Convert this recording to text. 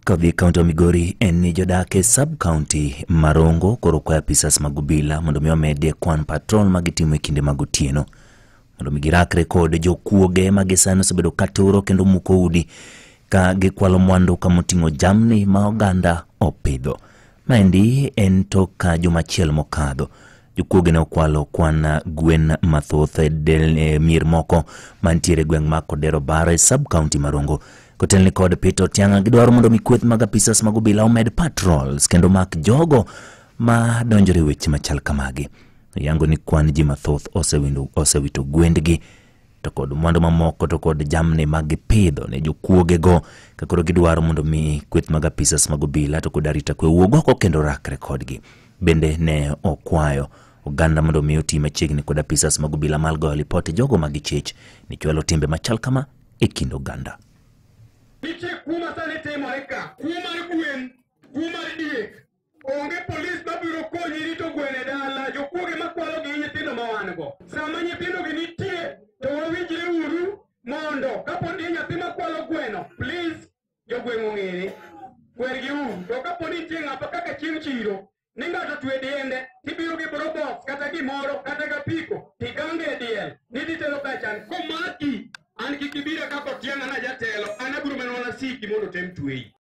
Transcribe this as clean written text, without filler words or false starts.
Kodhi e kaunti ma Migori en ni jodak e sub county ma Rongo koro kwayo apisas mag obila mondo mi omedie kwan patrol ma gitimo e kinde mag otieno mondo mi girakre kod jokuoge ma gisani osebedo ka turo kendo muko udi ka gikwalo mwandu kamoting'o jamni ma oganda opidho. Maendi en tok ka juma achiel mokadho jokuoge ne okwalo kwan gwen mathoth e del, e mier moko mantiere e gweng' ma Kodero Bar e sub county ma Rongo. Kotelni kod Peter Otiang'a gidwaro mondo mi kweth mag apisas mag obila omed patrols kendo mak jogo ma donjore e weche machal kamagi. Oyango ni kwan ji mathoth osewito gwendgi to kod mwandu mamoko to kod jamni ma gipidho ne jokuogego ka koro gidwaro mondo mi kweth mag apisas mag obila to kod arita kwe wuog oko kendo rakre kodgi. Bende ne okwayo oganda mondo mi oti machiegni kod apisas mag obila mal goyo lipot jogo ma gichich ni chwalo timbe machal kama e kind oganda. Nitie kuo ma sani timore ka, kuo mar gwen, kuo mar diek. Onge polis mabiro konyi rito gwen e dala, jokuoge makwalo gi nyithindo ma wan go. Sama nyithindo gi nitie, to wawinjre uru mondo kapo ni nyathi makwalo gweno, please jogweng' ong'ere, kwergi uru. To kapo ni nitie ng'ato kaka chieng' chiro, ni ng'ato twe diende, tibiro gi probox kata gimoro kata gapiko, tigange e diel, ni titero kachan. Komaki, an kik ibira kaka Otiang'a na jatelo, an abiro mana siki mondo tem tweyi.